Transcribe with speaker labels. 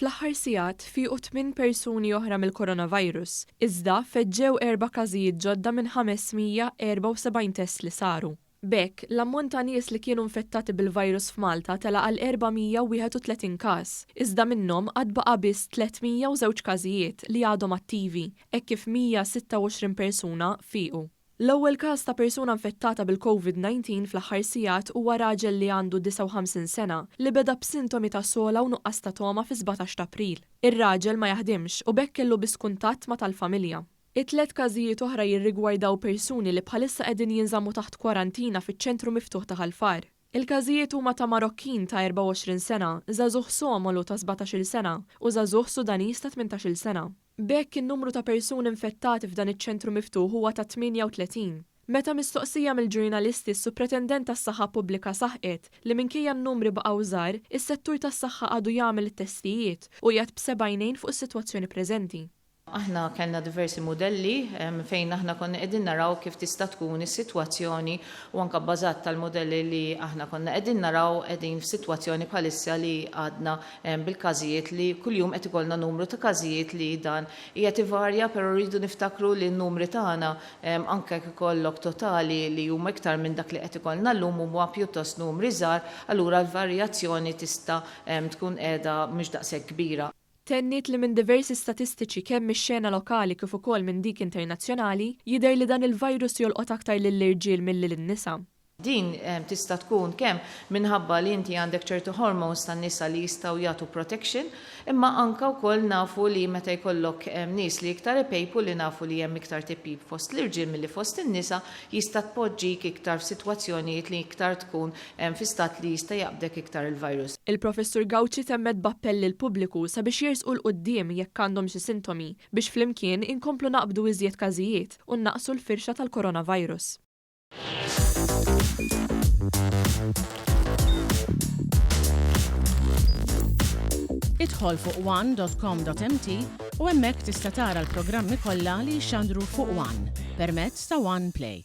Speaker 1: Fl-aħħar sigħat fiequ tminn persuni oħra mill-coronavirus, iżda feġġew erba' każijiet ġodda minn 574 test li saru. B'hekk, l-ammont ta' nies li kienu infettati bil-virus f'Malta tela' għal 431 każ, iżda minnhom għad baqa' biss 302 każijiet li għadhom attivi, hekk kif 126 persuna fiequ. L-ewwel każ ta' persuna infettata bil-Covid 19 fl-aħħar sigħat huwa raġel li għandu 59 sena li beda b'sintomi ta' sogħla u nuqqas ta' togħma fis-17 t'April. Ir-raġel ma jaħdimx u b'hekk kellu biss kuntatt ma' tal-familja. It-tliet każijiet oħra jirrigwardaw persuni li bħalissa qegħdin jinżammu taħt kwarantina fiċ-ċentru miftuħ ta' Ħal Far. Il-każijiet huma ta' Marokkin ta' 24 sena, żagħżugħ Somolu ta' 17-il sena u żagħżugħ Sudaniż ta' 18-il sena. B'hekk in-numru ta' persuni nfettati f'dan iċ-ċentru miftuħ huwa ta' 38. Meta mistoqsija mill-ġurnalisti s-Supretendent tas-Saħħa Pubblika saħqet li minkejja n-numri baqgħu żgħar, is-settur tas-saħħa għadu jagħmel it-testijiet u qiegħed b'seba' għajnejn fuq is-sitwazzjoni preżenti.
Speaker 2: Aħna kellna diversi mudelli fejn aħna konna qegħdin naraw kif tista' tkun is-sitwazzjoni u anke bbażat tal-mudelli li aħna konna qegħdin naraw qegħdin f'sitwazzjoni bħalissa li għadna bil-każijiet li kuljum qed ikollna numru ta' każijiet li dan qiegħed ivarja però rridu niftakru li n-numri tagħna anke jekk ikollok totali li huma iktar minn dak li qed ikollna llum huma pjuttost numri żgħar allura l-varjazzjoni tista' tkun qiegħda mhux daqshekk kbira.
Speaker 1: Tenniet li minn diversi statistiċi kemm mix-xena lokali kif ukoll minn dik internazzjonali, jidher li dan il-virus jolqot aktar lill-irġiel milli lin-nisa.
Speaker 2: Din tista' tkun kemm minħabba li inti għandek ċertu hormones tan-nisa li jistgħu jagħtu protection, imma anke wkoll nafu li meta jkollok nies li iktar ipejpu li nafu li hemm iktar tipjip fost l-irġiel milli fost in-nisa, jista' tpoġġik iktar f'sitwazzjonijiet li iktar tkun fi stat li jista' jaqbdek iktar il-virus.
Speaker 1: Il-Professur Gauci temmet b'appell lill-pubbliku sabiex jersqu 'l quddiem jekk għandhom xi sintomi biex flimkien inkomplu naqbdu iżjed każijiet u nnaqqsu l-firxa tal-coronavirus.
Speaker 3: Idħol fuq one.com.mt u hemmhekk tista' tara l-programmi kollha li jixxandru fuq One permezz ta' One Play.